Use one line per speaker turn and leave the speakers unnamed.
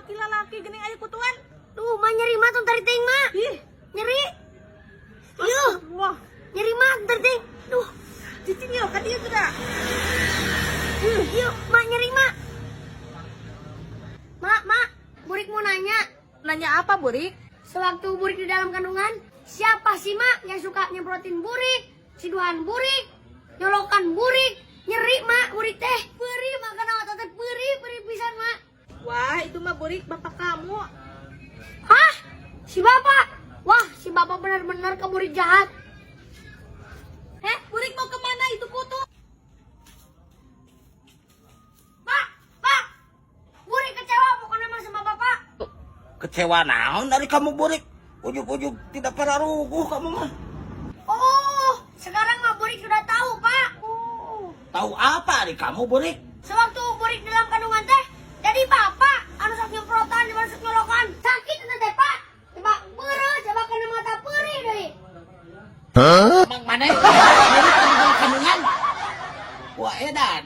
Lalaki-lalaki geuning aya kutuan.
Duh, Mak, nyeri, Mak, tong tarik teuing, Mak.
Ih,
Nyeri. Yuh,
wah,
nyeri, Mak, tong tarik teuing. Duh,
cicing yuk, ka dieu sudah.
Yuk, Mak, nyeri, Mak. Mak, Mak, Burik mau nanya.
Nanya apa, Burik?
Sewaktu Burik di dalam kandungan, siapa sih, Mak, yang suka nyemprotin Burik, siduhan Burik, nyolokan Burik, nyeri, Mak, Burik teh, perih makan otot teh perih, perih pisan, Mak.
Wah, itu mah Burik bapak kamu.
Hah? Si bapak? Wah, si bapak benar-benar ke Burik jahat.
Eh, Burik mau kemana itu kutu?
Pak, Pak, Burik kecewa pokoknya mah sama bapak.
Kecewa naon dari kamu, Burik? Ujug-ujug tidak pararuguh kamu mah.
Oh, sekarang mah Burik sudah tahu, Pak. Oh.
Tahu apa dari kamu, Burik?
Sewaktu Burik dalam kandungan teh, jadi bapak anu sok nyemprotan, anu sok nyolokan. Sakit itu teh, Pak. Coba perih, coba kena mata perih deui.
Emang mana? Burik di dalam kandungan. Wah, edan.